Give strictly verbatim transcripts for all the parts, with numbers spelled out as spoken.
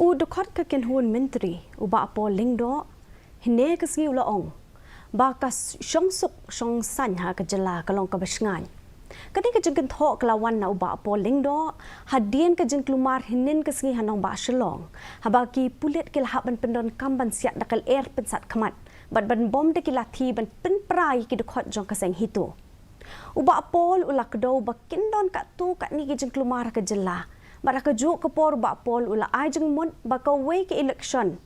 U dkhot ka kynhun myntri, u Bah Paul Lyngdoh, hynne ka sngi u la ong ba ka shongsuk shongsaiñ ha ka jylla ka long kaba shngaiñ. Kane ka jingkynthoh ka la wan na u Bah Paul Lyngdoh hadien ka jingkulmar hynnin ka sngi ha nongbah Shillong, haba ki pulit ki la hap ban pyndonkam ban siat da ka lyer pynsat khmat bad ban bom da ki lathi ban pynpra ïa ki dkhot jong ka seng HITO. U Bah Paul u la kdew ba kin don katto katne ki jingkulmar ha ka jylla. Bad ha kajuh ka por u Bah Paul u la ai jingmut ba kawei ka election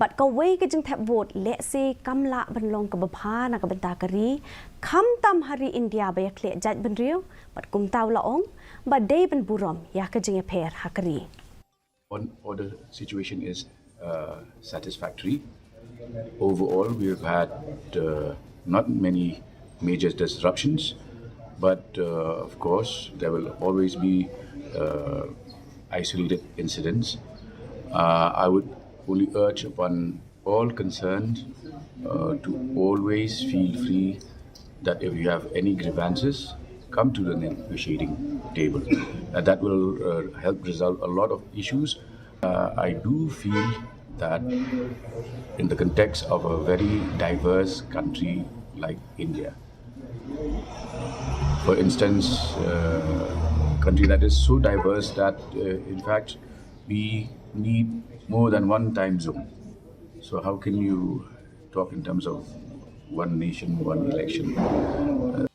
bad kawei ka jingthep vote lehse kam lah ban long kaba bha na ka bynta ka ri, khamtam ha ri India ba ïakhleh jaitbynriew, bad kumta u la ong ba dei ban burom ïa ka jingïapher ha ka ri. On order situation is uh, satisfactory. Overall, we have had uh, not many major disruptions, but uh, of course, there will always be uh, isolated incidents. Uh, I would only urge upon all concerned uh, to always feel free that if you have any grievances, come to the negotiating table. And that will uh, help resolve a lot of issues. Uh, I do feel that in the context of a very diverse country like India, for instance, uh, country that is so diverse that uh, in fact we need more than one time zone. So how can you talk in terms of one nation, one election? Uh,